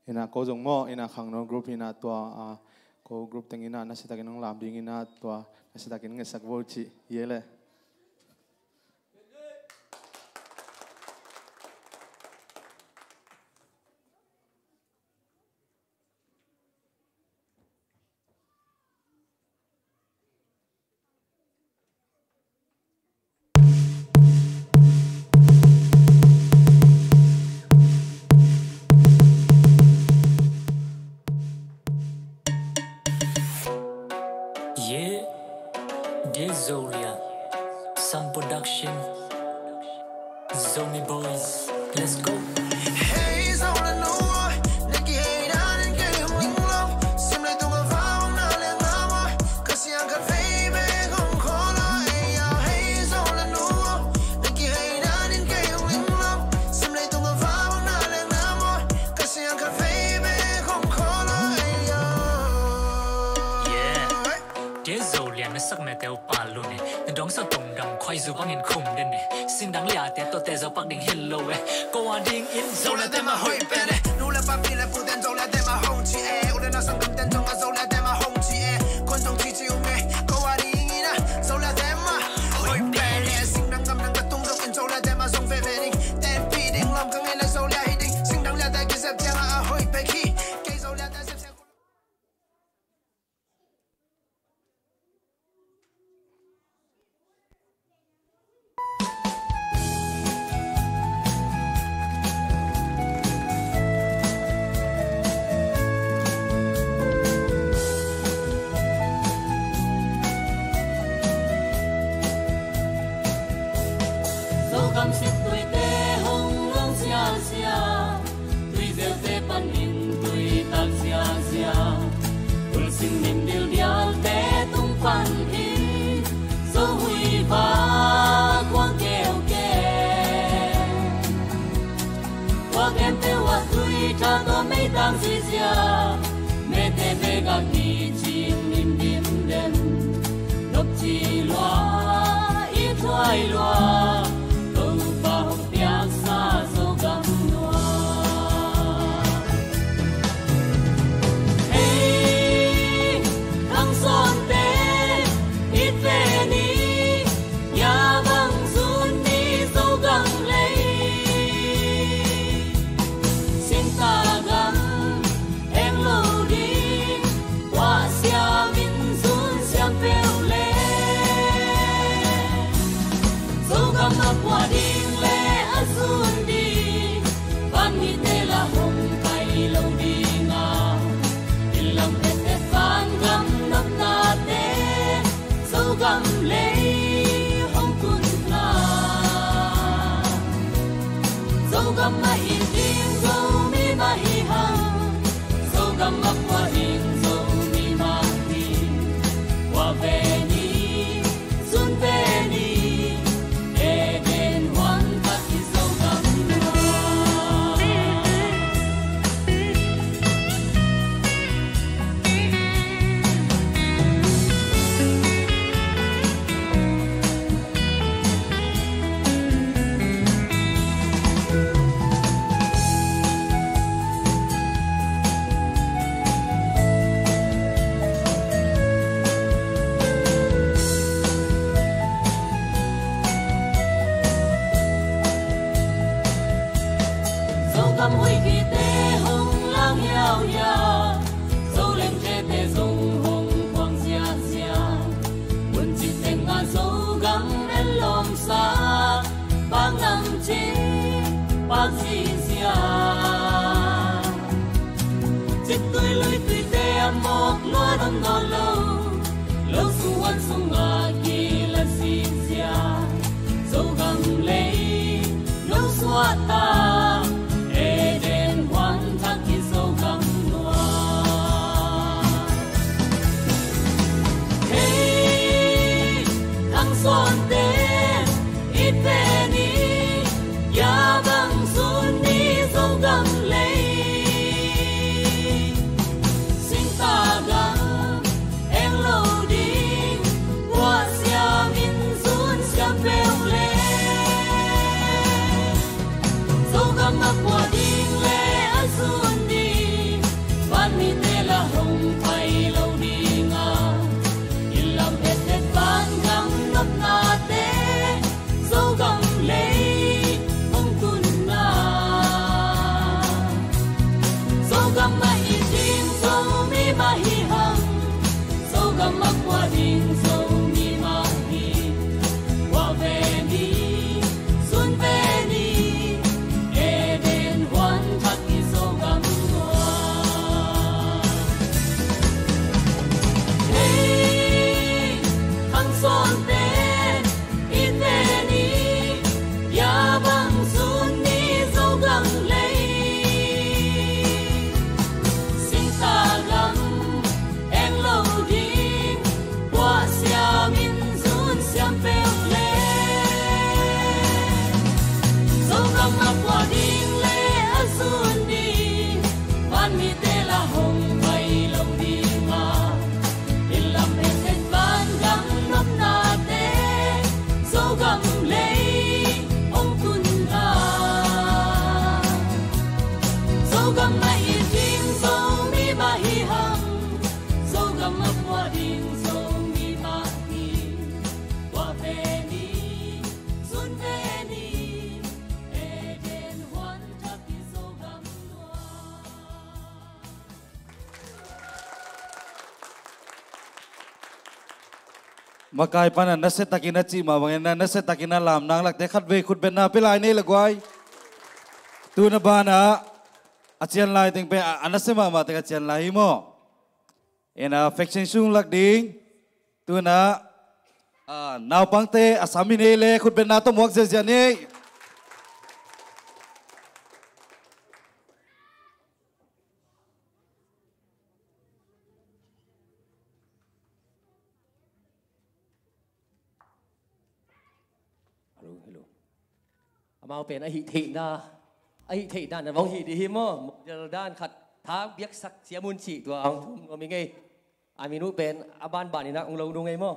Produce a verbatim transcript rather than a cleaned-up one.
Ina ko zong maw, ina Khangno group ina tua, ah, ko group teng ina nasiatakin hong lam ding ina tua nasiatakin ngetsak vo ci hi e le. Yeah, dear Zolia, Sam Production, Zomi Boys, let's go. Hey, Zola no, na kihei dan in kei hong ling lo. Sim leitung a vang na leng na mo. Ka siang khat vei bek hong khawl a ei a. Hey, Zola no, na kihei dan in kei hong ling lo. Sim leitung a vang na leng na mo. Ka siang khat vei bek hong khawl a ei a. Yeah. Hey. Dear Zolia, na sak mete uh pa lun e. Na dong sa tungdam khuaizu bangin khum den e. Singdang liate tuate zo pak ding hi lo e. Ko a dingin Zolia te mah hoih pen e. Nu le pa pi le pu ten Zolia te mah hong ci e. U le nau sanggam ten zong a Zolia te mah hong ci e. Kuan zong ci ci uh e. Ko a dingin a Zolia te mah hoih pen e. Singdang gamdang ka tung zongin Zolia te mah zong veve ding. Tenpih ding lam ka ngei le Zolia hi ding. Singdang liate kisep ciang a a hoih pek hi. Kei Zolia te sepsep. Zogam sittuite hong luang siasia. Tuizelte panin tuitak ziazia. Ulsing nin dildialte tung panin Zo huiva kuang keukeu. Kua khempeuh ah tui tha tawh meitang zuizia. Mete bek a kicin nin dimdem. Nopci lua, i thuai lua, Topa hong piaksa Zogam lua. Hei, khangsawnte, it ve ni, ya bang zun ni Zogam lei. Singtagam eng lo ding, tua siam in zun siam peuh le. Zogam a pua ding le a zun ding, van hite la hong pai lo ding a. Inn lam pete van gam nopnate, Zogam lei hong tun hna. Zogam mah in ding Zomi mah hi hang. Zogam mah pua ding Zomi mah hi. Pua ve ni, zun ve ni. Eden huan thak hi Zogam lua. Zogam huih kite hong lang hiauhiau. Zo leng tete zong hong kuang ziahziah. Mun cih tengah Zogam en lawmsa, pak nam cih pak ziahziah. Ciktui luituite a mawk luat om nawn lo. Lo sung huan sungah kilat ziahziah. Zogam lei lo suahta, Eden huan thak hi Zogam lua. Hei, khangsawnte, it ve ni, ya bang zun ni Zogam lei. Singtagam eng lo ding, tua siam in zun siam peuh le. Zogam a pua ding le a zun ding, Hi hang, Zogam a kua ding Zomi mah hi. Kua ve ni, sun ve ni, Eden huan thak hi Zogam tua. Hei, khang sawn pen, i ve ni, bia bang sun ni Zogam lei. Singsa gam eng lo ding, puah siam in zun siam peuh le. Zogam a puah ding le a zun ding, vanmite la hong pai lo ding a, inn lam et et vangam nopnate, Zogam lei hong tun a. Zogam mah it ding Zomi mah hi hang, Zogam a kua ding Zomi mah hi. Kua ve ni, sun ve ni, Eden huan thak hi Zogam tua. Makai pan a nasia takin a cih mah bangin a nasia takin a lamnang lakte khatvei khutbetna pia lai ni le guai. Tuna banah a cian lai teng pen a, a nasia mahmah tek a cian lai hi maw? Ena faction sung lak ding. Tuna, ah, naupangte a sam hi nei le khutbetna tawh muak ziazia ni. Hello, hello. Amau pen a hih theihna, a hih theihna na vong hih dih hi maw? Model dan khat thak biaksak sia mun cih tua hong thum nuam hi ngei. A min uh pen a banban in a hong lo dong ngei maw?